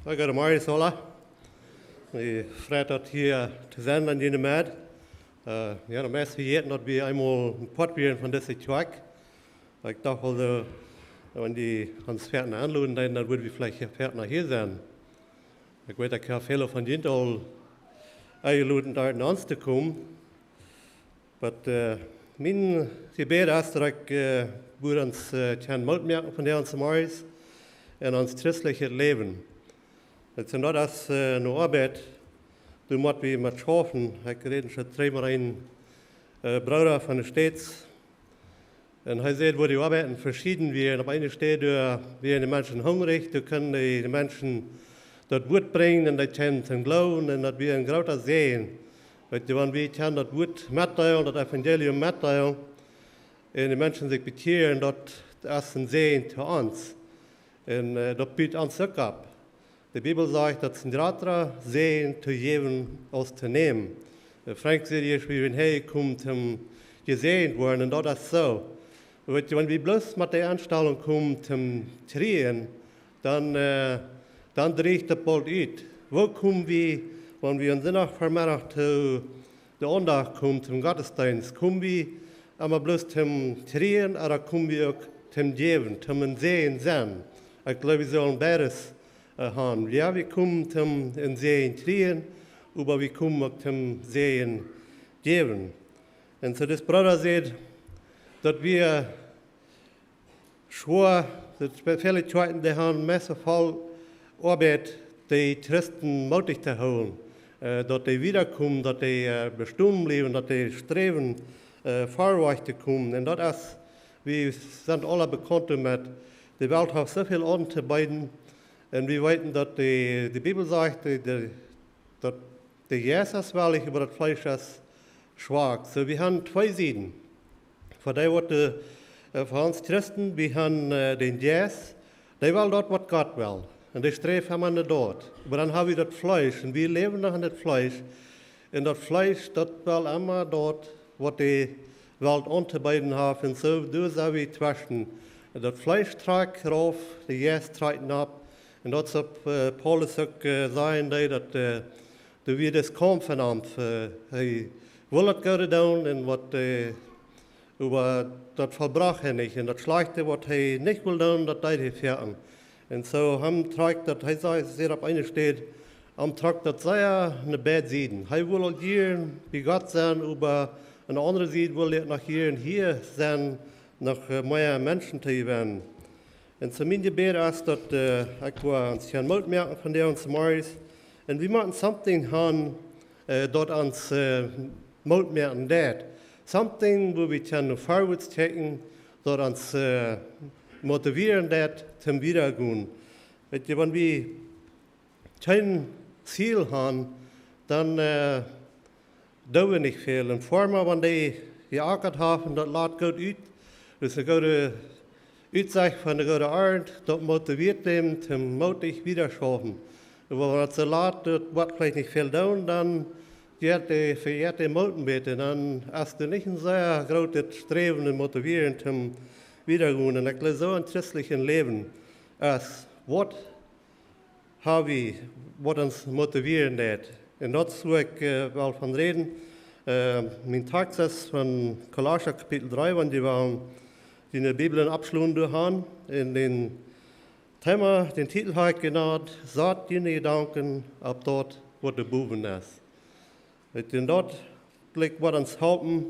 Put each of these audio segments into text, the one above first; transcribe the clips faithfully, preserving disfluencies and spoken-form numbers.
Goodemorjes aula. Wie freien ons hia to sennen aun dise Moagen. Äh, jo, daut es wie jeeten, daut wie eemol een Poat wieren von dise Kjoakj. Ekj docht aul, äh, wan dee ons wieren aunloden, dan, dan wudden wie veleicht hia wieren hia sennen. Ekj weet, ekj hab väle von junt aul enjelooden, doa no ons to komen. Oba, äh, mien Jebäd es, daut ekj, äh, woo ons, äh, kjennen Moot moaken von dee ons Morjes enn ons christlichet Läwen. Daut es, daut es, äh, eene Oabeit, doa motten wie met schaufen. Ekj räd nu soo trigj met eenen, äh, Brooda von de States. Un hee säd, woo dee Oabeiten veschieden wieren. Opp eene Städ, doa wieren de Menschen hungrich, doa kunnen dee de Menschen daut Wuat brinjen un dee kjeemen toom Gloowen un daut wia een groota Säajen. Weetst du, wan wie kjennen daut Wuat metdeelen, daut Evangelium metdeelen, un de Menschen sikj bekjieren, daut es een Säajen to ons. Un, äh, daut but ons uk opp. De Bibel sajcht, daut es een jratra Säajen to jäwen aus to nämen. Äh, Frank säd ieescht, wie wieren hia jekomen toom jesäajent woaren, un daut es soo. Weetst du, wan wie bloos met de Enstalunk komen toom kjrieen, dan, äh, dan drieecht daut boolt ut. Woo komen wie, wan wie aum Sindach Vemeddach to de Aundacht komen, toom Gottesdeenst, komen wie emma bloos toom kjrieen, ooda komen wie uk toom jäwen, toom een Säajen sennen? Ekj jleew, wie sellen beides, äh, haben. Jo, wie komen toom een Säajen kjrieen, oba wie komen uk toom Säajen jäwen. Un soo dis Brooda säd, daut wia schwoa, daut spe-, väle Kjoakjen, dee haben meist voll Oabeit, de Christen mootich to hoolen, äh, daut dee wieda komen, daut dee, äh, bestonen bliewen, daut dee sträwen, äh, verwoats to komen. Un daut es, wie sent aula bekaunt doamet, de Welt haft soo väl auntobeeden. Un wie weeten, daut de, de Bibel sajcht, de, de, daut de Jeist es wellich, oba daut Fleesch es schwak. Soo, wie haben twee Sieden. Fa dee, waut de, äh, fa ons Christen, wie haben, äh, dän Jeist, dee well daut, waut Gott well. Un dee sträft emma no daut. Oba dan hab wie daut Fleesch, un wie läwen noch enn daut Fleesch. Un daut Fleesch, daut well emma daut, waut de Welt auntobeeden haft. Un soo, doa sent wie tweschen. Un daut Fleesch trakjt rauf, de Jeist trakjt nopp. Un daut es opp, äh, Paulus uk, äh, sajen deed, daut, äh, doa wia dis Kaumf enn am, äh, hee wull daut Goode doonen un waut, äh, oba daut vollbrocht hee nich. Un daut Schlajchte, waut hee nich wull doonen, daut deed hee foaken. Un soo, am trakjt daut, hee säd, säd opp eene Städ, am trakjt daut sea no beid Sieden. Hee wull aul jieren bie Gott sennen, oba aun de aundre Sied wull hee noch jieren hia sennen, noch, äh, mea Menschen to jewennen. Un soo mien Jebäd es daut, äh, ekj well ons kjennen Moot moaken von dee ons Morjes. Un wie motten something haben, äh, daut ons, äh, Moot moaken deit. Something, woo wie kjennen no verwoats kjikjen, daut ons, äh, motivieren deit, toom wiedagonen. Weetst du, wan wie kjeen Ziel haben, dan, äh, doo wie nich väl. Een Foarma, wan dee jeakat haft un daut lat goot ut, daut es eene goode Utsecht von eene goode Arnt, daut motivieet dän, toom mootich wieda schaufen. Oba wan et soo lat, daut woat veleicht nich väl doonen, dan jeit dee, vejeit dee Moot een bät. Dan es doa nich een sea grootet Sträwen un Motivieren toom wiedagonen. Un ekj jleew, soo een christlichet Läwen es, waut hab wie, waut ons motivieren deit. Un daut es, wua ekj, äh, well von räden. Äh, mien Tekst es von Kolossa Kapitel dree, wan jie wellen june Bibeln oppschlonen derch haben. Un dän Thema, dän Titel hab ekj jenant, Sat june Jedanken opp daut, waut doa bowen es. Weetst du, un daut jlikj woat ons halpen,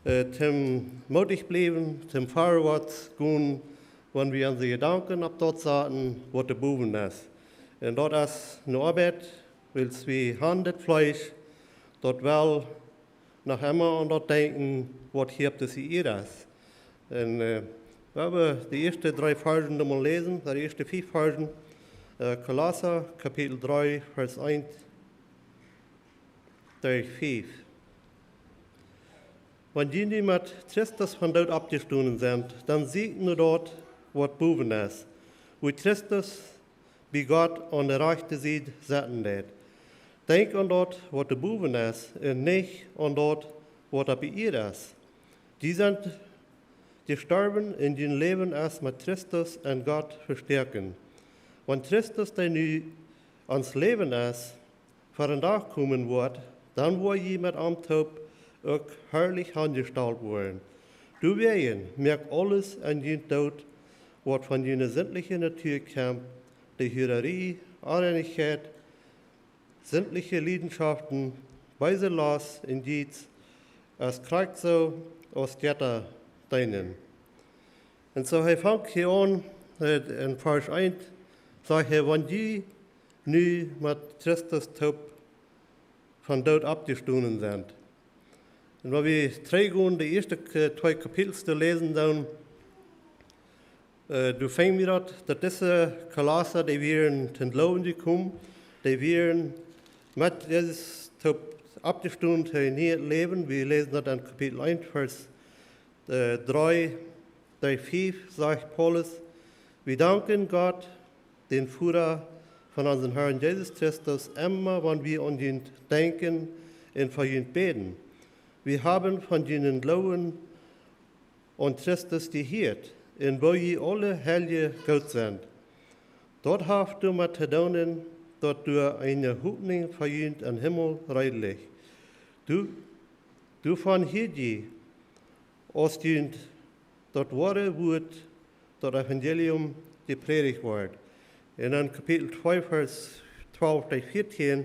äh, toom mootich bliewen, toom verwoats gonen, wan wie onse Jedanken opp daut saten, waut doa bowen es. Un daut es eene Oabeit, wiels wie haben daut Fleesch, daut well noch emma aun daut denkjen, waut hia opp dise Ieed es. Un, äh, wie wellen de ieeschte dree Varzen noch mol läsen, de ieeschte fief Varzen, äh, Kolossa, Kapitel dree, Varsch eent derch fief. Wan jie nu met Christus vom Doot oppjestonen sent, dan sieekjt no daut, waut bowen es, wua Christus bie Gott aun de rajchte Sied setten deit. Denkjt aun daut, waut doa bowen es, un nich aun daut, waut opp de Ieed es. Jie sent jestorwen un jun Läwen es met Christus enn Gott vestoaken. Wan Christus, dee nu ons Läwen es, ver dän Dach komen woat, dan woa jie met am toop uk harlich aunjestalt woaren. Doawäajen moakt aules en junt doot, waut von june sintliche Natua kjemt, de Hurarie, Onreinichkjeit, sintliche Liedenschoften, beese Lost un Jiez, es krakjt soo aus Jetta deenen. Un soo hee fangt hia aun, äh, en Varsch eent, sajcht hee, wan jie nu met Christus toop vom Doot oppjestonen sent. Un wan wie trigj gonen, de ieeschte, äh, twee Kapitels to läsen, dan, äh, doa finj wie daut, daut dise Kolossa, dee wieren tom Gloowen jekomen, dee wieren met Jesus toop oppjestonen to een nieet Läwen. Wie läsen daut en Kapitel eent, Varsch, äh, dree, dree, fief, sajcht Paulus: Wie danken Gott, dän Voda von onsen Herrn Jesus Christus, emma wan wie aun junt denkjen un fa junt bäden. Wie haben von junen Gloowen aun Christus jehieet, un woo jie aule Heilje goot sent. Daut haft doamet to doonen, daut doa eene Hopninj fa junt em Himmel reed licht. Doa, doavon hieed jie, aus junt daut woare Wuat, daut Evangelium, jeprädicht wort. Un en Kapitel twee, Varsch twalf bat vieetieen,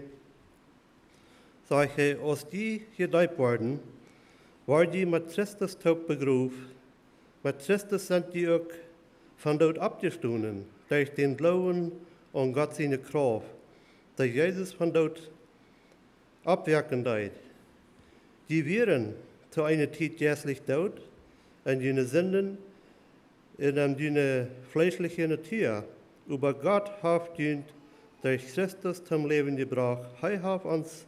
sajcht hee: Aus jie jedeept worden, wort jie met Christus toop begroft, met Christus sent jie uk vom Doot oppjestonen, derch dän Gloowen aun Gott siene Krauft, dee Jesus vom Doot oppwakjen deed. Jie wieren to eene Tiet jeistlich doot en june Sinden un en june fleeschliche Natua, oba Gott haft junt derch Christus tom Läwen jebrocht. Hee haft ons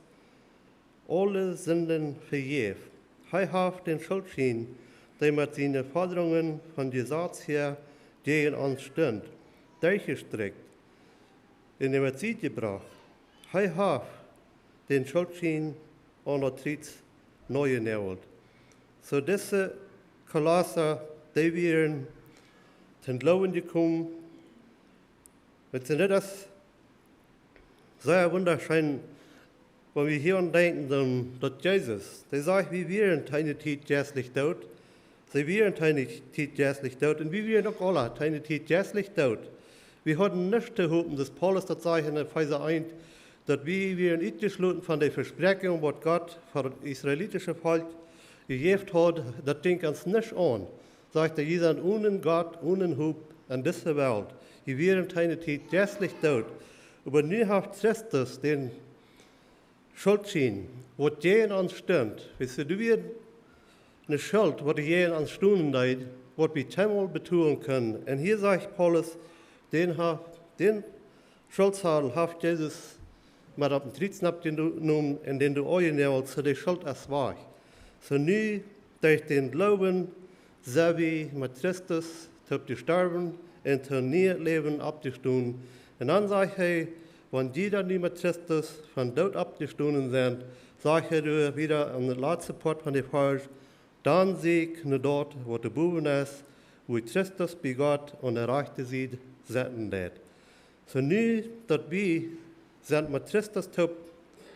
aule Sinden vejäft. Hee haft dän Schultschien, dee met siene Fodrungen vom Jesaz häa jäajen ons stunt, derchjestrakjt un äwa de Sied jebrocht. Hee haft dän Schultschien aun daut Kjriez nojenäajelt. Soo dise Kolossa, dee wieren tom Gloowen jekomen. Weet jie, daut es sea wundascheen, wan wie hia aun denkjen, dan daut Jesus, dee sajcht, wie wieren to eene Tiet jeistlich doot. See wieren to eene Tiet jeistlich doot. Un wie wieren uk aula to eene Tiet jeistlich doot. Wie hauden nuscht to hopen, daut Paulus daut sajcht en Efeesa eent, daut wie wieren utjeschloten von de Vespräakjunk, waut Gott fa daut israelitische Volkj jejäft haud, daut jinkj ons nuscht aun. Sajcht hee, jie sent onen Gott, onen Hopninj en dise Welt. Jie wieren to eene Tiet jeistlich doot. Oba nu haft Christus dän Schultschien, waut jäajen ons stunt. Weet jie, doa wia eene Schult, waut jäajen ons stonen deed, waut wie kjeenmol betolen kunnen. Un hia sajcht Paulus, dän haft, dän Schultsadel haft Jesus met opp dän Kjriez nopp jenomen un dän doa aunjenäajelt, soo de Schult es wajch. Soo nu, derch dän Gloowen, sent wie met Christus toop jestorwen un to een nieet Läwen oppjestonen. Un dan sajcht hee, wan jie dan nu met Christus vom Doot oppjestonen sent, sajcht hee doa wada en daut latste Poat von dän Varsch, dan seakjt no daut, waut doa bowen es, wua Christus bie Gott aun de rajchte Sied setten deit. Soo nu, daut wie sent met Christus toop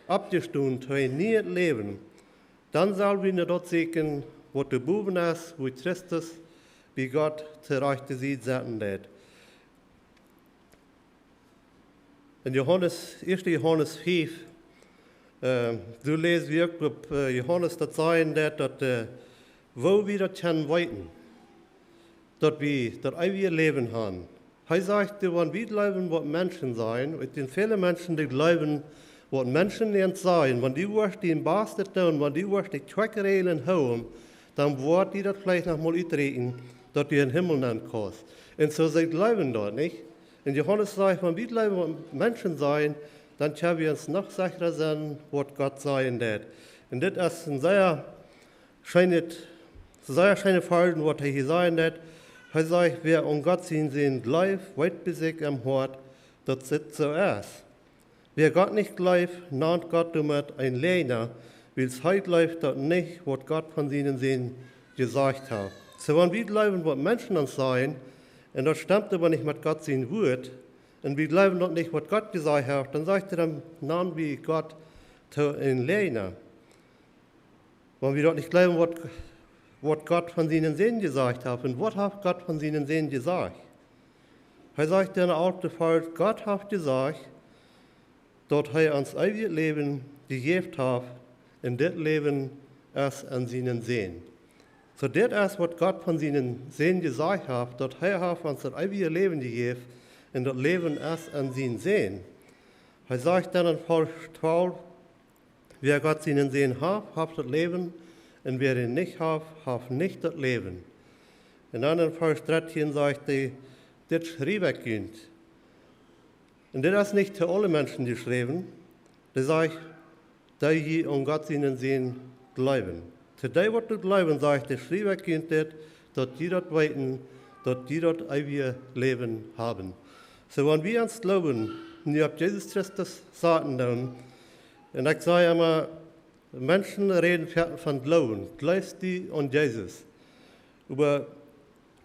oppjestonen to een nieet Läwen, dan sell wie no daut seakjen, waut doa bowen es, wua Christus bie Gott aun de rajchte Sied setten deit. En Johanes, ieeschte Johanes fief, äh, doa läs wie uk, äh, Johanes daut sajen deit, daut, äh, woo wie daut kjennen weeten, daut wie daut eewje Läwen haben. Hee sajcht, wan wie jleewen, waut Menschen sajen, et sent väle Menschen, dee jleewen, waut Menschen an sajen, wan du woascht dien Bastet doonen, wan du woascht de Kjoakj Räajlen hoolen, dan woat die daut veleicht noch mol uträakjen, daut du em Himmel nenkommst. Un soo see jleewen daut, nich? Un Johanes sajcht, wan wie jleewen, waut Menschen sajen, dan kjenn wie ons noch secha sennen, waut Gott sajen deit. Un dit es een sea scheenet, sea scheene Varsch, waut hee hia sajen deit. Hee sajcht, wäa aun Gott sienen Sän jleeft, weet bie sikj em Hoat, daut dit soo es. Wäa Gott nich jleeft, nant Gott doamet een Läajna, wiels hee jleeft daut nich, waut Gott von sienen Sän jesajcht haft. Soo, wan wie jleewen, waut Menschen ons sajen, un daut stemt oba nich met Gott sien Wuat, un wie jleewen daut nich, waut Gott jesajcht haft, dan sajcht hee, dan nanen wie Gott to een Läajna. Wan wie daut nich jleewen, waut, waut Gott von sienen Sän jesajcht haft. Un waut haft Gott von sienen Sän jesajcht? Hee sajcht en de alfte Varsch: Gott haft jesajcht, daut hee ons eewjet Läwen jejäft haft, un dit Läwen es en sienen Sän. Soo, dit es, waut Gott von sienen Sän jesajcht haft, daut hee haft ons daut eewje Läwen jejäft, un daut Läwen es en sienen Sän. Hee sajcht dan en Varsch twalf: Wäa Gott sienen Sän haft, haft daut Läwen, un wäa dän nich haft, haft nich daut Läwen. Un dan en Varsch dartieen sajcht hee: Dit schriew ekj junt. Un dit es nich to aule Menschen jeschräwen, dee sajcht, dee jie aun Gott sienen Sän jleewen. To dee, waut doa jleewen, sajcht hee, schriew ekj junt dit, daut jie daut weeten, daut jie daut eewje Läwen haben. Soo, wan wie ons Gloowen nu opp Jesus Christus saten doonen, un ekj saj emma, Menschen räden ve-, von Gloowen, jleefst du aun Jesus? Oba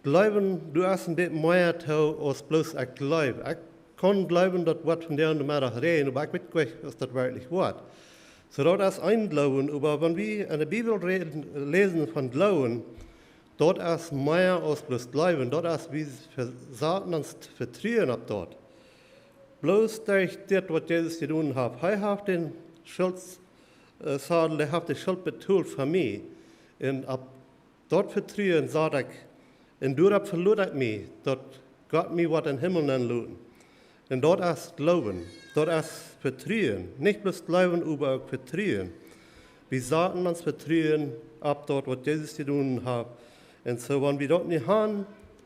Gloowen, doa es een bät mea too aus bloos ekj jleew. Ekj kaun jleewen, daut woat vondoag de Meddach räajnen, oba ekj weet nich, aus daut werkjlich woat. Soo, daut es een Gloowen, oba wan wie en de Bibel räden, läsen von Gloowen, daut es mea aus bloos jleewen. Daut es, wie ve-, saten ons Vetruen opp daut. Bloos derch dit, waut Jesus jedonen haft. Hee haft dän Schult, äh, Sadel, hee haft de Schult betolt fa mie. Un opp daut Vetruen sat ekj, un doaropp velot ekj mie, daut Gott mie woat em Himmel nenloten. Un daut es Gloowen, daut es Vetruen. Nich bloos jleewen, oba uk Vetruen. Wie saten ons Vetruen opp daut, waut Jesus jedonen haft. Un soo, wan wie daut nu han,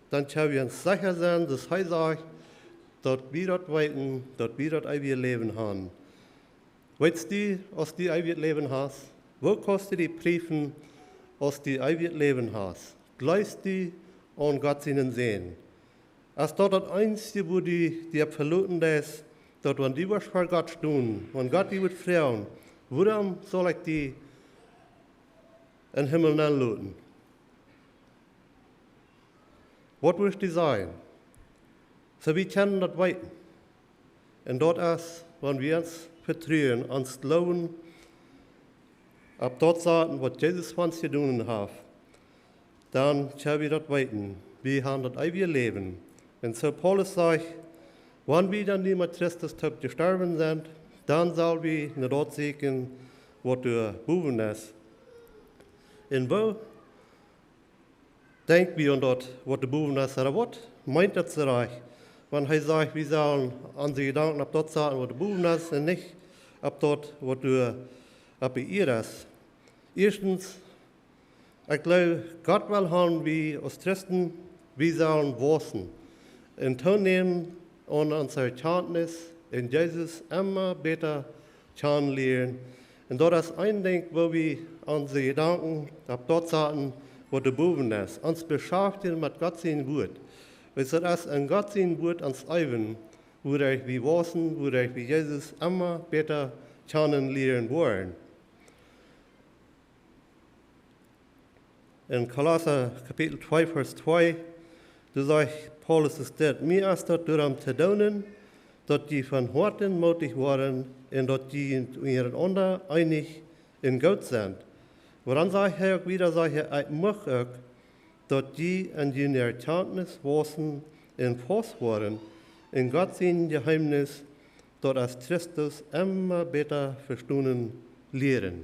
dan kjenn wie ons secha sennen, daut hee sajcht, daut wie daut weeten, daut wie daut eewje Läwen han. Weetst du, aus du eewjet Läwen hast? Woo kaust du die priefen, aus du eewjet Läwen hast? Jleefst du aun Gott sienen Sän? Es daut daut eensje, wua du die opp veloten deist, daut wan du woascht ver Gott stonen, wan Gott die woat froagen: Wuarom saul ekj die em Himmel nenloten? Waut wurscht du sajen? Soo, wie kjennen daut weeten. Un daut es, wan wie ons Vetruen, ons Gloowen opp daut saten, waut Jesus fa ons jedonen haft, dan kjenn wie daut weeten. Wie han daut eewje Läwen. Un soo Paulus sajcht, wan wie dan nu met Christus toop jestorwen sent, dan sell wie no daut sieekjen, waut doa bowen es. Un woo denkj wie aun daut, waut doa bowen es, ooda waut meent daut soo rajcht, wan hee sajcht, wie sellen onse Jedanken opp daut saten, waut doa bowen es, un nich opp daut, waut doa opp de Ieed es? Ieeschtens, ekj jleew, Gott well han, wie aus Christen, wie sellen wausen un toonämen aun onse Erkjantnis un Jesus emma bäta kjanen lieren. Un daut es een Dinkj, wua wie onse Jedanken opp daut saten, waut doa bowen es. Ons beschaftjen met Gott sien Wuat. Wiels daut es en Gott sien Wuat ons Läwen, wuaderch wie wausen, wuaderch wie Jesus emma bäta kjanen lieren woaren. En Kolossa Kapitel twee, Varsch twee, doa sajcht Paulus es dit: Mie es daut doarom to doonen, daut jie von Hoaten mootich woaren un daut jie unjarenaunda eenich un goot sent. Oba dan sajcht hee uk wieda, sajcht hee: Ekj mucht uk, daut jie en june Erkjantnis wausen un faust woaren un Gott sien Jeheemnis, daut es Christus, emma bäta vestonen lieren.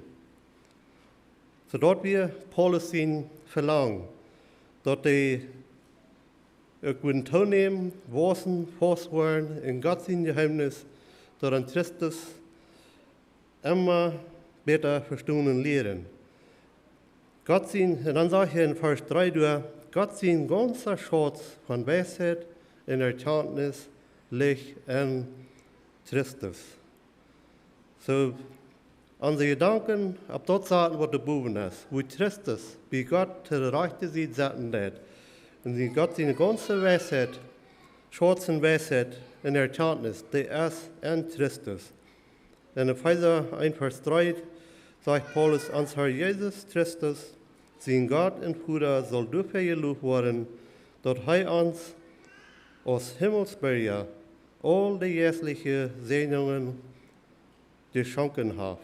Soo daut wia Paulus sien Velangen, daut dee uk wudden toonämen, wausen, faust woaren un Gott sien Jeheemnis, daut es Christus, emma bäta vestonen lieren. Gott sien, un dan sajcht hee en Varsch dree doa: Gott sien gaunza Schauz von Weisheit un Erkjantnis licht en Christus. Soo, onse Jedanken opp daut saten, waut doa bowen es, wua Christus bie Gott to de rajchte Sied setten deit. Un sien, Gott siene gaunze Weisheit, Schauz un Weisheit un Erkjantnis, dee es en Christus. En Efeesa eent, Varsch dree sajcht Paulus: Ons Herr Jesus Christus, sien Gott un Voda, saul doafäa jeloft woaren, daut hee ons aus Himmelsbirja aul de jeistliche Säajnungen jeschonken haft.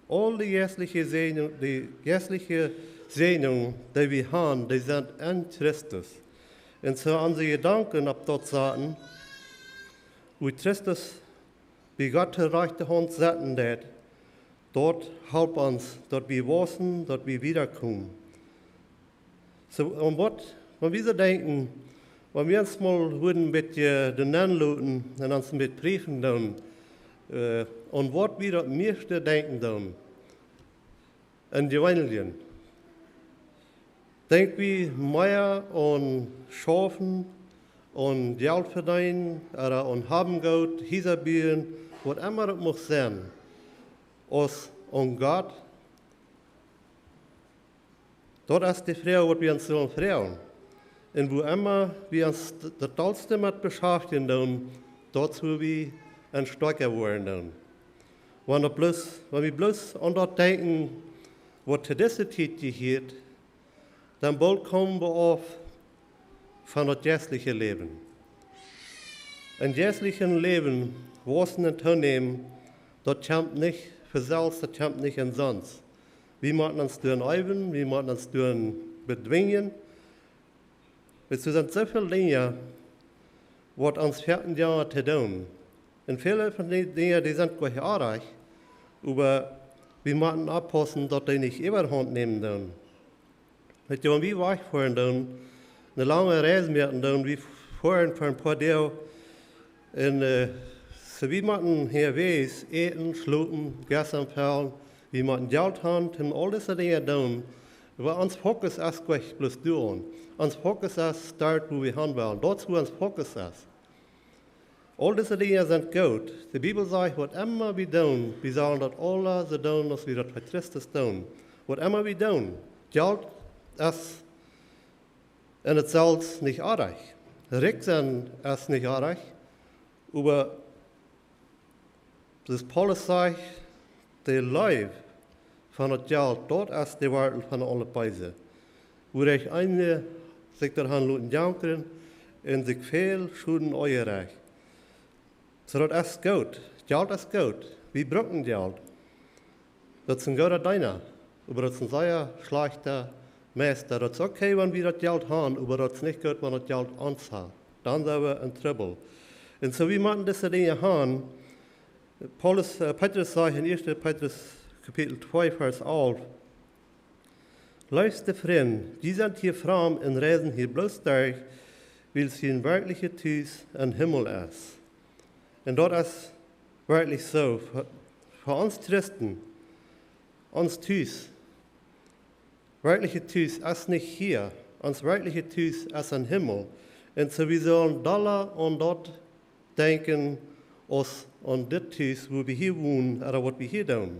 Aul de jeistliche Säajnungen, de jeistliche Säajnungen, dee wie haben, dee sent en Christus. Un soo onse Jedanken opp daut saten, woo Christus bie Gott de rajchte Haunt sitten deed, daut halpt ons, daut wie wausen, daut wie wiedakomen. Soo, om waut, wan wie soo denkjen, wan wie ons mol wudden een bät doahan loten un ons een bät priefen doonen, äh, aun waut wie daut mieeschte denkjen doonen, en jeweenlich. Denkj wie mea aun schaufen, aun Jelt vedeenen, ooda aun haben Goot, Hiesa buen, waut emma daut mucht sennen, aus aun Gott? Daut es de Froag, waut wie ons sellen froagen. Un woo emma wie ons d-, daut dollste met beschaftjen doonen, daut es woo wie een stoakja woaren doonen. Wan daut bloos, wan wie bloos aun daut denkjen, waut to dise Tiet jehieet, dan boolt komen wie auf von daut jeistliche Läwen. En jeistlichet Läwen wausen un toonämen, daut kjemt nich von selfst, daut kjemt nich omsonst. Wie motten ons doahan eewen, wie motten ons doahan bedwinjen. Wiels doa sent soo väl Dinja, waut ons fält doa to doonen. Un väle von dee Dinja, dee sent goot oajch, oba wie motten oppaussen, daut dee nich Äwahaunt nämen doonen. Weetst, wan wie wajchfoaren doonen, eene lange Reis moaken doonen, wie foaren fa een poa Doag un, äh, soo wie motten hia wes äten, schlopen, Gas aunfellen, wie motten Jelt haben, un aul dise Dinja doonen. Oba ons Fokus es nich bloos doa. Ons Fokus es doa, wua wie han wellen. Daut es, wua ons Fokus es. Aul dise Dinja sent goot. De Bibel sajcht, waut emma wie doonen, wie sellen daut aula soo doonen, aus wie daut fa Christus doonen. Waut emma wie doonen, Jelt es en sikj selfst nich oajch. Rikj sennen es nich oajch, oba soo aus Paulus sajcht, de Leew von daut Jelt, daut es de Wartel von aulet Beese. Woo rajcht eena sikj doa han loten jankren un sikj väl Schoden aunrecht. Soo daut es goot. Jelt es goot. Wie brucken Jelt. Daut es een gooda Deena, oba daut es een sea schlajchta Meista. Daut es okay, wan wie daut Jelt haben, oba daut es nich goot, wan daut Jelt ons haft. Dan sent wie en Trubbel. Un soo wie motten dise Dinja haben. Paulus, äh, Petrus sajcht en ieeschte Petrus Kapitel twee, Varsch alf: Leefste Frind, jie sent hia framd un reisen hia bloos derch, wiels jun werkjlichet Tus em Himmel es. Un daut es werkjlich soo. Fa, fa ons Christen, ons Tus, werkjlichet Tus es nich hia. Ons werkjlichet Tus es em Himmel. Un soo wie sellen dolla aun daut denkjen, aus aun dit Tus, wua wie hia wonen, ooda waut wie hia doonen.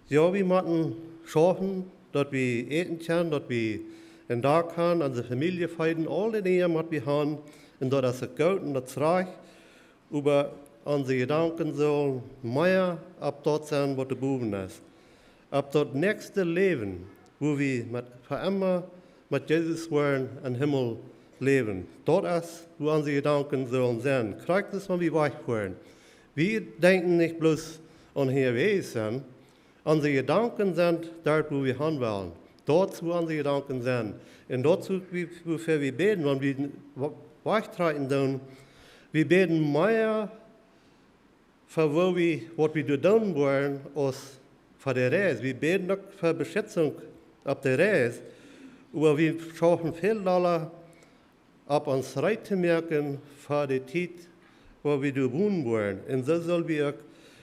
Jo, wie motten schaufen, daut wie äten kjennen, daut wie een Dak haben, onse Famielje feeden, aul dee Dinja motten wie haben, un daut es uk goot un daut es rajcht. Oba onse Jedanken sellen mea opp daut sennen, waut doa bowen es. Opp daut näakjste Läwen, wua wie met, fa emma met Jesus woaren em Himmel läwen. Daut es, wua onse Jedanken sellen sennen. Krakjt soo aus wan wie wajchfoaren. Wie denkjen nich bloos aun hia wes sennen. Onse Jedanken sent doa, wua wie han wellen. Daut es, wua onse Jedanken sent. Un daut es, wua wie, wuafäa wie bäden, wan wie wa-, wajchtrakjen doonen. Wie bäden mea fa woo wie, waut wie doa doonen woaren, aus fa de Reis. Wie bäden uk fa Beschitzunk opp de Reis, oba wie schaufen väl dolla opp ons reed to moaken fa de Tiet, wua wie doa wonen woaren. Un soo sell wie uk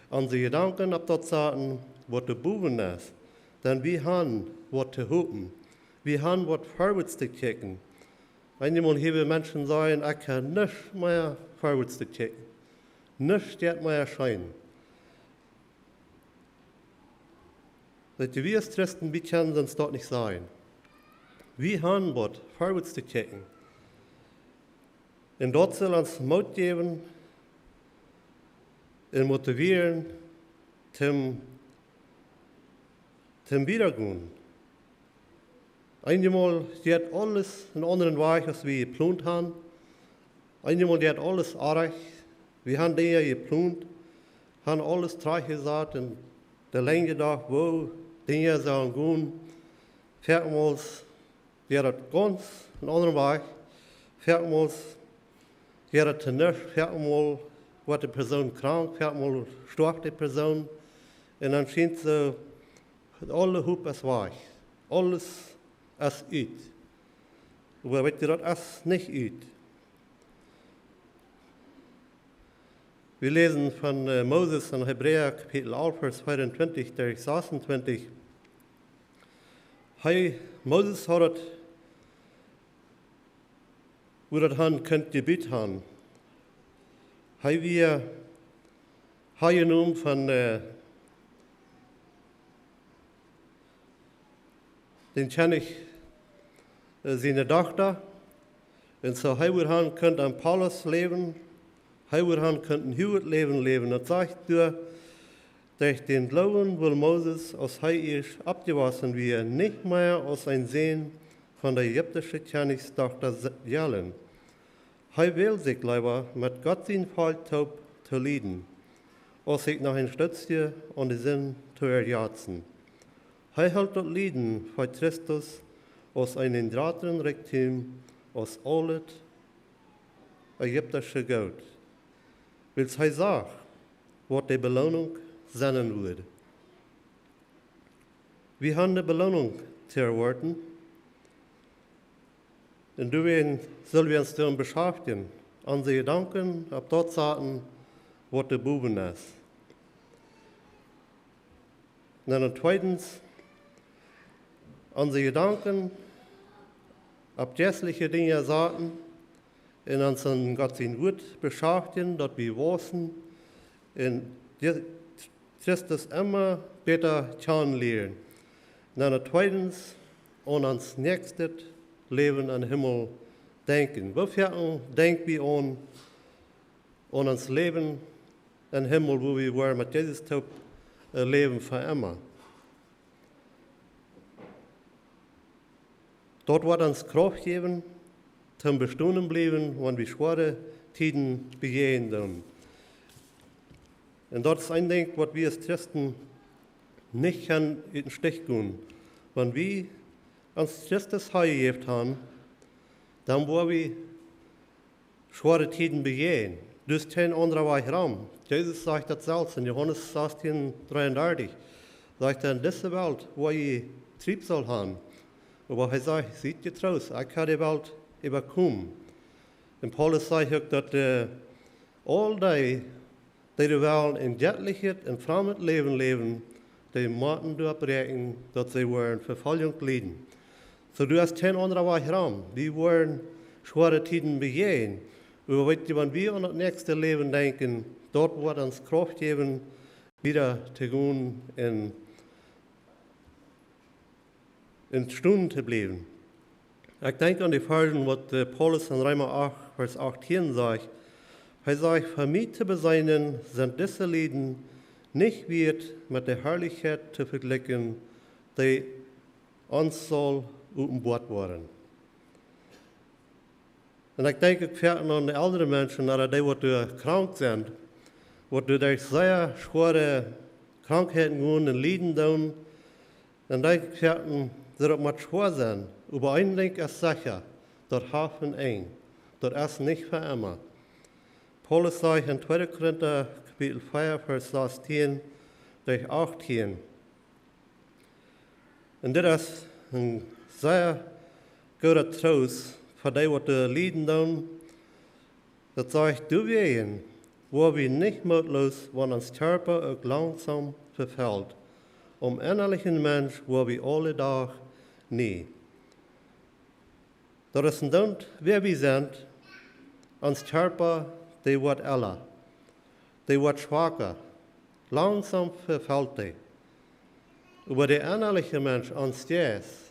onse Jedanken opp daut saten, waut doa bowen es. Dan wie haben waut to hopen. Wie haben waut verwoats to kjikjen. Eenjemol hieren wie Menschen sajen: "Ekj kaun nuscht mea verwoats to kjikjen. Nuscht jeit mea scheen." Daut wie aus Christen, wie kjennen ons daut nich sajen. Wie haben waut verwoats to kjikjen. Un daut sell ons Moot jäwen un motivieren, toom, toom wiedagonen. Eenjemol jeit aules eenen aundren Wajch, aus wie jeplont haben. Eenjemol jeit aules oajch. Wie haben Dinge geplant, haben alles trajchtjesat un de Lenjd jedocht, woo Dinge sellen gonen. Foaken mol wia daut gaunz een aundren Wajch. Foaken mol wia daut to nuscht, foaken mol woat de Persoon krank, foaken mol stoaft de Persoon. Un dan schient soo, aule Hopninj es wajch. Aules es ut. Oba weet jie, daut es nich ut. Wie läsen von, äh, Moses en Hebräa Kapitel alf, Varsch veeauntwintich bat sasunwintich. Hee, Moses haud daut, woo daut han kunt jebut han. Hee wia, hee jenomen von, äh, dän Kjennich, äh, siene Dochta. Un soo hee wudd han kunt aum Palaust läwen. Hee wudd han kunt een huaget Läwen läwen. Daut sajcht doa, derch dän Gloowen wull Moses, aus hee ieescht oppjewossen wia, nich mea aus een Sän von dän ägiptischen Kjennichs Dochta se-, jellen. Hee wull sikj leewa met Gott sien Volkj toop to lieden, aus sikj noch een Stootje aun de Sind to erjatzen. Hee hilt daut Lieden fa Christus aus eenen jratren Rikjdom aus aulet ägiptische Goot, wiels hee sach, waut de Beloonunk sennen wudd. Wie han de Beloonunk to erwoaten. Un doawäajen sell wie ons doamet beschaftjen, onse Jedanken opp daut saten, waut doa bowen es. Un dan tweedens, onse Jedanken opp jeistliche Dinja saten un ons aun Gott sien Wuat beschaftjen, daut wie wausen un Je-, Christus emma bäta kjanen lieren. Un dan tweedens, aun ons näakjstet Läwen em Himmel denkjen. Woo foaken denkj wie aun, aun ons Läwen em Himmel, wua wie woaren met Jesus toop, äh, läwen fa emma? Daut woat ons Krauft jäwen, toom bestonen bliewen, wan wie schwoare Tieden bejäajnen doonen. Un daut es een Dinkj, waut wie aus Christen nich kjennen ut dän Stich gonen. Wan wie ons Christus hanjejäft han, dan woa wie schwoare Tieden bejäajnen. Doa es kjeen aundra Wajch rom. Jesus sajcht daut selfst en Johanes sastieen dreeundartich. Sajcht hee, en dise Welt woa jie Triebsal han. Oba hee sajcht, siet jetroost, ekj hab de Welt äwakomen. Un Paulus sajcht uk daut, äh, aul dee, dee doa wellen en jettlichet un frommet Läwen läwen, dee motten doaropp räakjnen, daut see woaren Vefoljunk lieden. Soo, doa es kjeen aundra Wajch rom. Wie woaren schwoare Tieden bejäajnen. Oba weet jie, wan wie aun daut näakjste Läwen denkjen, daut woat ons Krauft jäwen, wieda to gonen un en stonen to bliewen. Ekj denkj aun de Varschen, waut, äh, Paulus en Reema acht, Varsch achtieen sajcht. Hee sajcht, fa mie to beseenen sent dise Lieden nich wieet met de Harlichkjeit to vejlikjen, dee ons saul openboat woaren. Un ekj denkj uk foaken aun de eldre Menschen, aun dee waut doa krank sent, waut doa derch sea schwoare Krankheiten gonen un lieden doonen. Un denkj ekj foaken, daut daut mott schwoa sennen, oba een Dinkj es secha, daut haft een Enj, daut es nich fa emma. Paulus sajcht en tweede Korinta Kapitel vea, Varsch sastieen bat achtieen. Un dit es een sea gooda Troost fa dee, waut doa lieden doonen. Daut sajcht, doawäajen woa wie nich mootloos, wan ons Kjarpa uk langsom vefelt, dän ennalichen Mensch woa wie aule Doag nie. Daut es een Doont, wäa wie sent, ons Kjarpa, dee woat ella, dee woat schwaka, langsom vefelt dee. Oba de ennaliche Mensch, ons Jeist,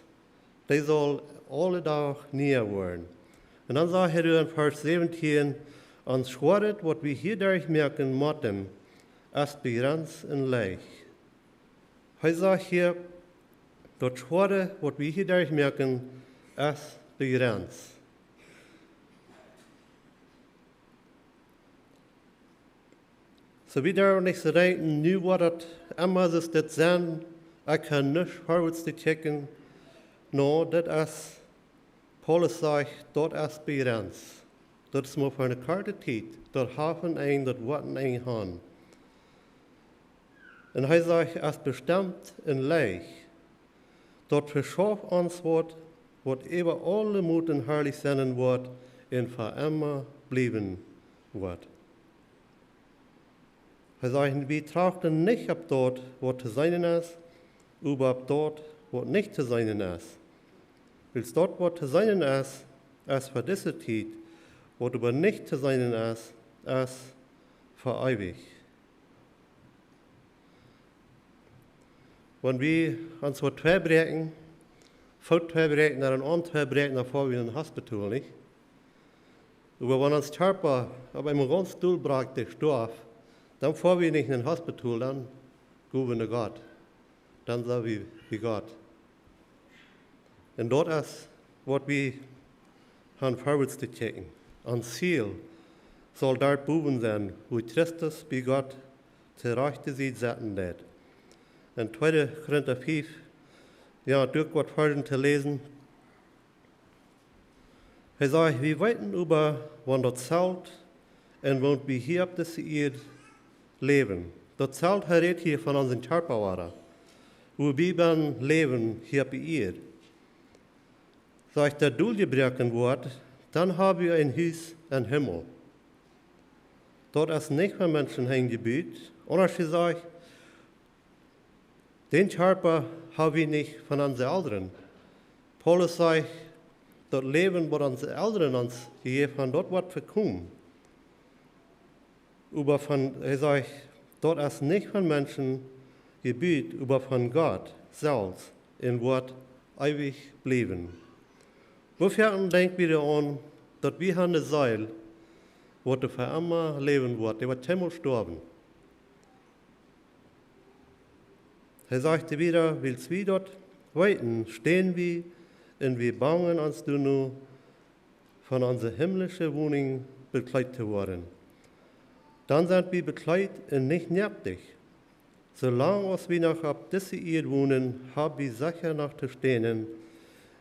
dee saul aule Doag niea woaren. Un dan sajcht hee en Varsch säwentieen, ons Schwoaret, waut wie hia derchmoaken motten, es bejrenst un leicht. Hee sajcht hia, daut Schwoare, waut wie hia derchmoaken, es bejrenst. Soo wieda, un ekj soo denkjen, nu woat daut emma soo dit sennen, ekj kaun nich verwoats to kjikjen. No, daut es, Paulus sajcht, daut es bejrenst. Daut es mau fa eene korte Tiet. Daut haft een Enj, daut woat een Enj haben. Un hee sajcht, es bestemt een Leicht, daut veschauft ons woat, waut äwa aule Moten harlich sennen woat un fa emma bliewen woat. Hee sajcht, wie trachten nich opp daut, waut to seenen es, oba opp daut, waut nich to seenen es. Wiels daut, waut to seenen es, es fa dise Tiet, waut oba nich to seenen es, es fa eewich. Wan wie ons waut tweibräakjen, Foot tweibräakjen, dan een Oarm tweibräakjen, dan foa wie en een Hospital, nich? Oba wan ons Kjarpa opp eemol gaunz dol brakjt, dee stoaft, dan foa wie nich en een Hospital, dan go wie no Gott. Dan sent wie bie Gott. Un daut es, waut wie haben verwoats to kjikjen. Ons Ziel saul doa bowen sennen, wua Christus bie Gott to rajchte Sied setten deit. En tweede Korinta fiew, jo, doa uk waut Varzen to läsen. Hee sajcht, wie weeten oba, wan daut Zelt, enn woont wie hia opp dise Ieed läwen. Daut Zelt, hee rät hia von onsen Kjarpa, wua wie bennen läwen hia opp de Ieed. Sajcht, daut dol jebroaken woat, dan hab wie een Hus em Himmel. Daut es nich von Menschen Henj jebut, aundasch jesajcht, dän Kjarpa hab wie nich von onse Elren. Paulus sajcht, daut Läwen, waut onse Elren ons jejäft haben, daut woat vekomen. Oba von, hee sajcht, daut es nich von Menschen jebut, oba von Gott selfst un woat eewich bliewen. Woo foaken denkj wie doaraun, daut wie haben eene Seel, waut fa emma läwen woat, dee woat kjeenmol stoawen. Hee sajcht wieda, wiels wie daut weeten, stänen wie un wie bangen ons doano, von onse himmlische Woninj bekjleet to woaren. Dan sent wie bekjleet un nich noaktich. Soo lang aus wie noch opp dise Ieed wonen, hab wie secha noch to stänen,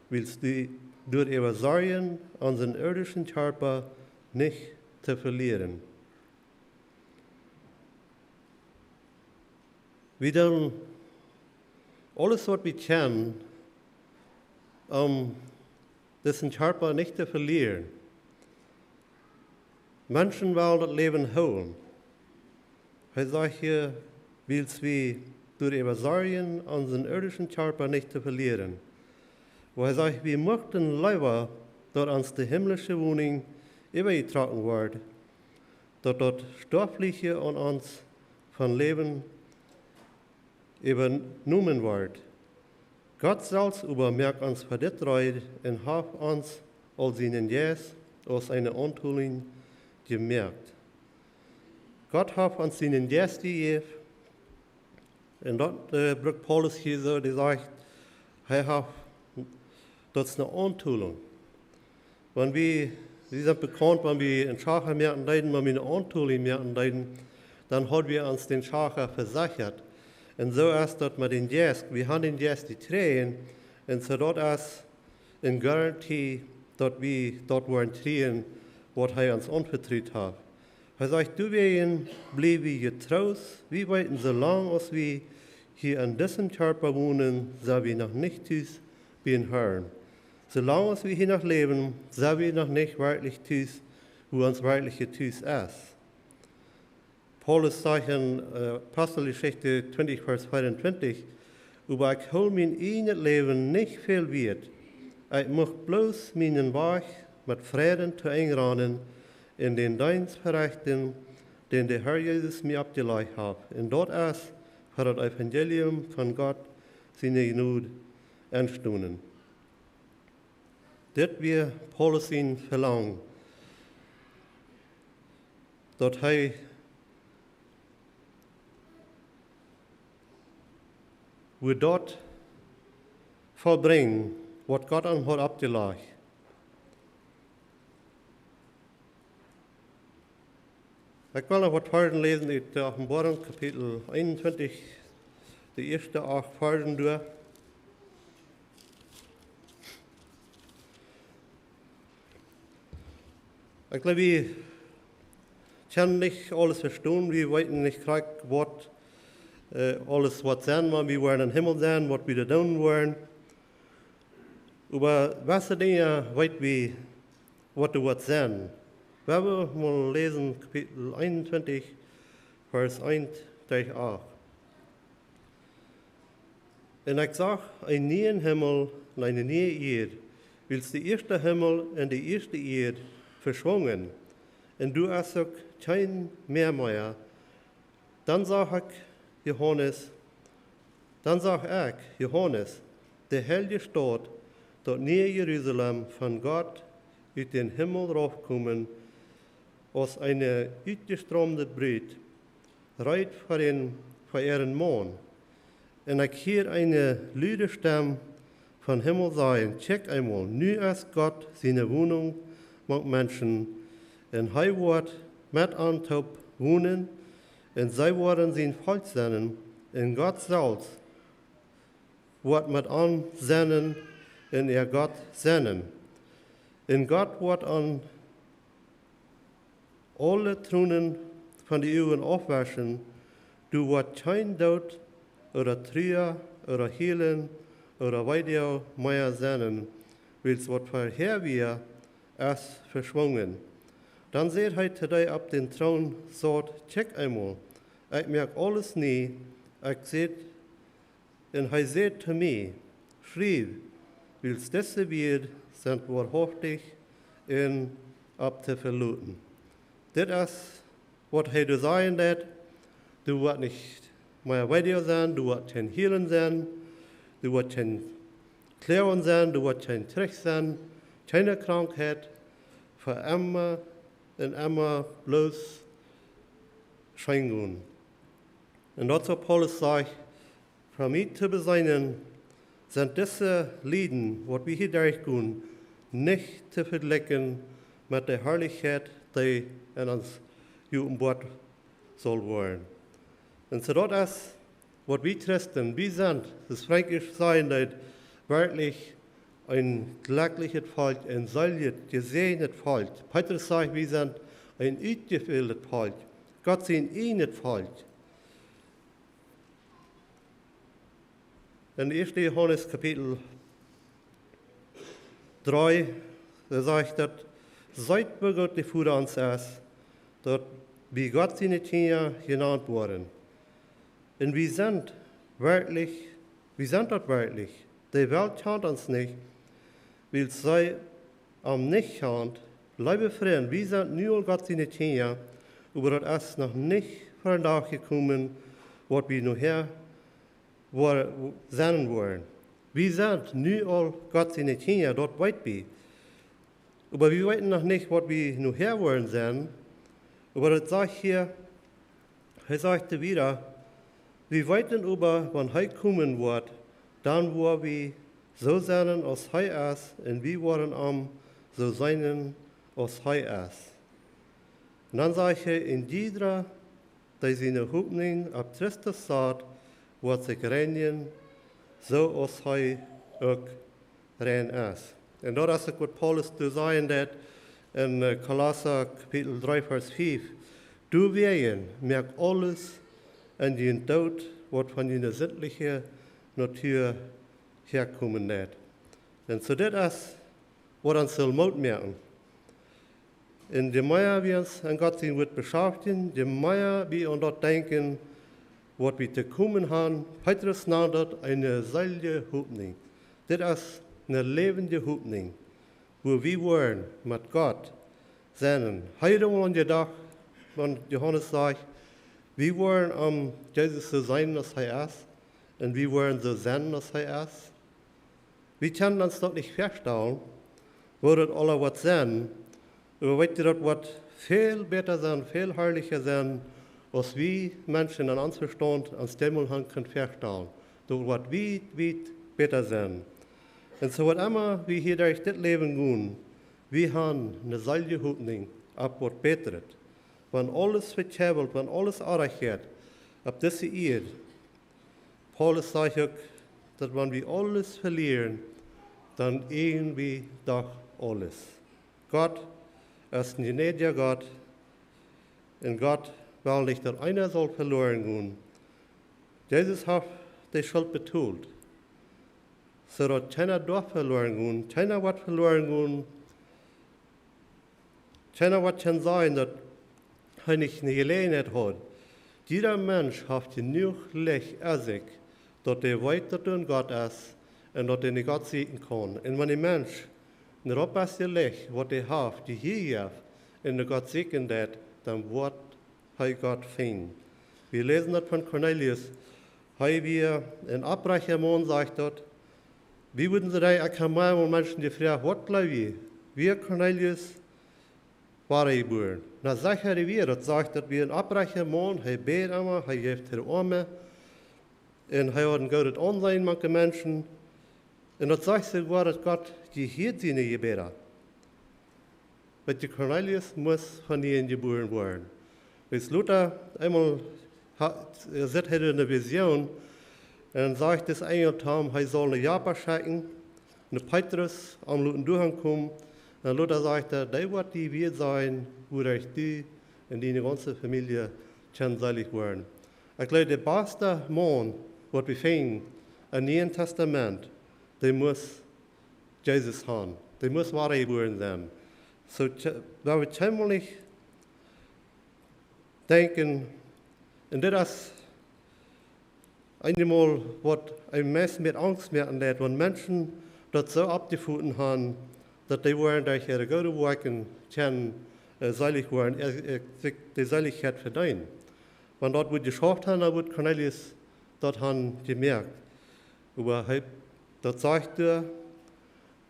wiels wie doaräwa sorjen, onsen irdischen Kjarpa nich to velieren. Wie doonen aules, waut wie kjennen, om disen Kjarpa nich to velieren. Menschen wellen daut Läwen hoolen. Hee sajcht hia, wiels wie doaräwa sorjen, onsen irdischen Kjarpa nich to velieren. Wua hee sajcht, wie muchten leewa, daut ons de himmlische Woninj äwajetrocken woat, daut daut stoafliche aun ons von Läwen äwajenomen woat. Gott selfst oba moakt ons fa dit reed un haft ons aul sienen Jeist aus eene Auntoolinj jemoakt. Gott haft ons sienen Jeist jejäft, un daut, äh, brukt Paulus hia soo, dee sajcht, hee haft, daut es eene Auntoolunk. Wan wie, wie sent bekaunt, wan wie een Schacha moaken deeden, wan wie eene Auntoolunk moaken deeden, dan haud wie ons dän Schacha vesechat. Un soo es daut met dän Jeist. Wie haben dän Jeist jekjräajen, un soo daut es eene Garantie, daut wie daut woaren kjrieen, waut hee ons aunvetrut haft. Hee sajcht, doawäajen bliew wie jetroost, wie weeten, soo lang aus wie hia en disen Kjarpa wonen, sent wie noch nich tus bie dän Harn. Soo lang aus wie hia noch läwen, sent wie noch nich werkjlich tus, wua ons werkjliche Tus es. Paulus sajcht en, äh, Aposteljeschicht twintich, Varsch veeauntwintich, oba ekj hool mien ieejnet Läwen nich väl wieet. Ekj mucht bloos mienen Wajch met Freiden to Enj ranen un dän Deenst verechten, dän de Herr Jesus mie oppjelajcht haft. Un daut es, fa daut Evangelium von Gott siene Jnod enstonen. Dit wia Paulus sien Velangen, daut hee wudd daut vollbrinjen, waut Gott am haud oppjelajcht. Ekj well noch waut Varzen läsen ut de Openboarunk, Kapitel eenuntwintich, de ieeschte acht Varzen derch. Ekj jleew, wie kjennen nich aules vestonen, wie weeten nich krakjt waut, äh, aules waut sennen, wan wie woaren em Himmel sennen, waut wie doa doonen woaren. Oba waut see Dinja weet wie, waut doa woat sennen. Wie wellen mol läsen Kapitel eenuntwintich, Varsch eent bat acht. Un ekj sach eenen nieen Himmel un eene niee Ieed, wiels de ieeschte Himmel un de ieeschte Ieed veschwungen, un doa es uk kjeen Mäa mea. Dan sach ekj Johanes, dan sach ekj, Johanes, de heilje Staut, daut niee Jerusalem, von Gott ut dän Himmel raufkomen, aus eene utjestroomde Brut, reed fa dän, fa äaren Maun. Un ekj hieed eene lude Stemm vom Himmel sajen: Kjikj eemol, nu es Gott siene Wonunk mank Menschen, un hee woat met an toop wonen, un see woaren sien Volkj sennen, un Gott selfst woat met an sennen, un äa Gott sennen. Un Gott woat an aule Tronen von de Uagen aufweschen, doa woat kjeen Doot ooda Trua ooda Hielen ooda Weedoag mea sennen, wiels waut verhäa wia, es veschwungen. Dan säd hee to dee opp dän Troon saut: Kjikj eemol, ekj moak aules nie. Ekj säd, un hee säd to mie: Schriew, wiels dise Wieed sent woarhauftich un opp to veloten. Dit es waut hee doa sajen deed: Doa woat nich mea Weedoag sennen, doa woat kjeen Hielen sennen, doa woat kjeen Kloagen sennen, doa woat kjeen Kjrich sennen, kjeene Krankheit, fa emma un emma bloos scheen gonen. Un daut es waut Paulus sajcht: Fa mie to beseenen sent dise Lieden, waut wie hia derchgonen, nich to vejlikjen met de Harlichkjeit, dee en ons jeopenboat saul woaren. Un soo daut es waut wie Christen, wie sent, aus Frankisch sajen deed, werkjlich een jlekjlichet Volkj, een seeljet, jesäajenet Volkj. Petrus sajcht, wie sent een utjewältet Volkj, Gott sien ieejnet Volkj. En ieeschte Johanes Kapitel dree, doa sajcht daut: Seet, woo goot de Voda ons es, daut wie Gott siene Kjinja jenant woaren. Un wie sent werkjlich, wie sent daut werkjlich. De Welt kjant ons nich, wiels see am nich kjant. Leewe Frind, wie sent nu aul Gott siene Kjinja, oba daut es noch nich ver dän Dach jekomen, waut wie nohäa woa-, sennen woaren. Wie sent nu aul Gott siene Kjinja, daut weet wie. Oba wie weeten noch nich, waut wie nohäa woaren sennen. Oba daut sajcht hia, hee sajcht wieda: Wie weeten oba, wan hee komen woat, dan woa wie soo sennen aus hee es, un wie woaren am soo seenen aus hee es. Un dan sajcht hee: Un jiedra, dee siene Hopninj opp Christus sat, woat sikj reinjen, soo aus hee uk rein es. Un daut es uk waut Paulus doa sajen deed en, äh, Kolossa Kapitel dree, Varsch fief: Doawäajen moakt aules en junt doot, waut von june sintliche Natua häakomen deit. Un soo dit es waut ons saul Moot moaken. Un je mea wie ons aun Gott sien Wuat beschaftjen, je mea wie aun daut denkjen, waut wie to komen han, Petrus nand daut eene seelje Hopninj. Dit es eene läwendje Hopninj, wua wie woaren met Gott sennen. Hee haud aul jedocht, wan Johanes sajcht, wie woaren am Jesus soo seenen aus hee es, un wie woaren soo sennen aus hee es. Wie kjennen ons daut nich väastalen, woo daut aula woat sennen, oba weet jie, daut woat väl bäta sennen, väl harlicha sennen, aus wie Menschen en ons Vestaunt ons daut mol han kunnen väastalen. Daut woat wiet, wiet bäta sennen. Un soo waut emma wie hia derch dit Läwen gonen, wie han eene seelje Hopninj opp waut Bätret. Wan aules vekjebbelt, wan aules oajch jeit opp dise Ieed, Paulus sajcht uk, daut wan wie aules velieren, dan äwen wie doch aules. Gott es een jnädja Gott, un Gott well nich, daut eena saul veloaren gonen. Jesus haft de Schult betolt, soo daut kjeena doa veloaren gonen, kjeena woat veloaren gonen, kjeena woat kjennen sajen, daut hee nich eene Jeläajenheit haud. Jieda Mensch haft jenuach Licht en sikj, daut hee weet, daut hee een Gott es un daut hee no Gott sieekjen kaun. Un wan een Mensch een Rop es, de Licht, waut hee haft, dee hia jeft un no Gott sieekjen deit, dan woat hee Gott finjen. Wie läsen daut von Cornelius. Hee wia een oprajchta Maun, sajcht daut. Wie wudden see dee, ekj hab mol Menschen jefroacht, waut jleew jie? Wia Cornelius wadajebuaren? Na, secha, dee wia, daut sajcht, daut wia een oprajchta Maun, hee bäd emma, hee jeef to de Oame, un hee haud een goodet Aunseenen mank de Menschen, un daut sajcht soogoa, daut Gott jehieet siene Jebäda. Oba Cornelius must von nieem jebuaren woaren. Wiels lota eemol ha-, sitt hee en eene Vision un sajcht dis Enjel to am, hee saul no Joppa schekjen, no Petrus, am loten doahan komen. Un lota sajcht hee, dee woat die wieet sajen, wuaderch du un diene gaunze Famielje kjennen seelich woaren. Ekj jleew, de baste Maun, waut wie finjen em Nieen Tastament, dee must Jesus han. Dee must wadajebuaren sennen. Soo, kje-, wan wie kjeenmol nich denkjen, un dit es eenjemol, waut een meist met Angst moaken deit, wan Menschen daut soo oppjefoten han, daut dee woaren derch äare goode Woakjen kjennen, äh, seelich woaren, äh, äh, sikj de Seelichkjeit vedeenen. Wan daut wudd jeschauft han, dan wudd Cornelius daut han jemoakt. Oba hee, daut sajcht hee,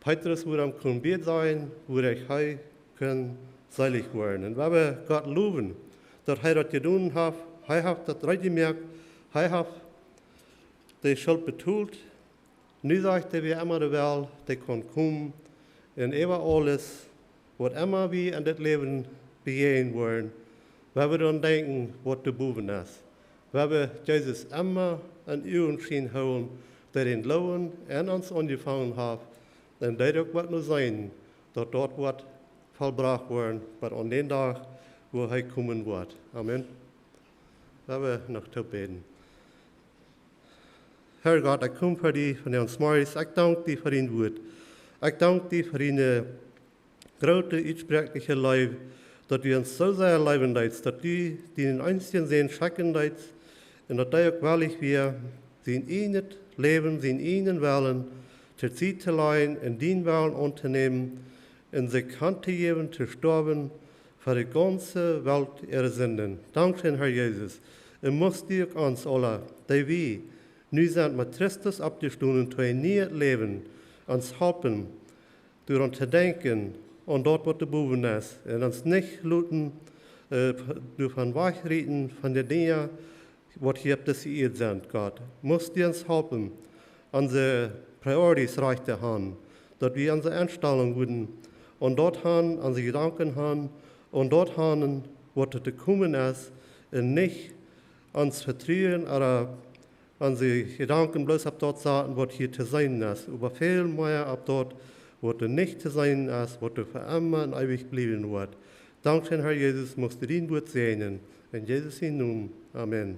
Petrus wudd am kjennen bäden sajen, wuaderch hee kunn seelich woaren. Un wie wellen Gott lowen, daut hee daut jedonen haft. Hee haft daut reed jemoakt. Hee haft de Schult betolt. Nu sajcht hee, wäa emma dee well, dee kaun komen. Un äwa aules, waut emma wie en dit Läwen bejäajnen woaren, wie wellen doaraun denkjen, waut doa bowen es. Wie wellen Jesus emma em Uagenschien hoolen, dee dän Gloowen en ons aunjefongen haft, un dee uk woat no sennen, daut daut woat vollbrocht woaren, bat aun dän Dach, wua hee komen woat. Amen. Wie wellen noch toop bäden. Herr Gott, ekj kom ver die vondoag zemorjes. Ekj dank die fa dien Wuat. Ekj dank die fa diene groote, utspräakjliche Leew, daut du ons soo sea leewen deetst, daut du dienen eensjen Sän schekjen deetst, un daut hee uk wellich wia, sien ieejnet Läwen, sienen ieejnen Wellen to Sied to lajen un dienen Wellen auntonämen un sikj hantojäwen to stoawen fa de gaunze Welt äare Sinden. Dankscheen, Herr Jesus. Un must du uk ons aula, dee wie nu sent met Christus oppjestonen to een nieet Läwen, ons halpen, doaraun to denkjen, aun daut, waut doa bowen es, un ons nich loten, äh, doavon wajchrieten, von de Dinja, waut hia opp dise Ieed sent, Gott. Must du ons halpen, onse Priorities rajcht to han, daut wie onse Enstalunk wudden aun daut han, onse Jedanken han, aun daut han, waut to komen es, un nich ons Vetruen ooda onse Jedanken bloos opp daut saten, waut hia to seenen es, oba väl mea opp daut, waut doa nich to seenen es, waut doa fa emma un eewich bliewen woat. Dankscheen, Herr Jesus, must du dien Wuat säajnen. En Jesus sienen Nomen. Amen.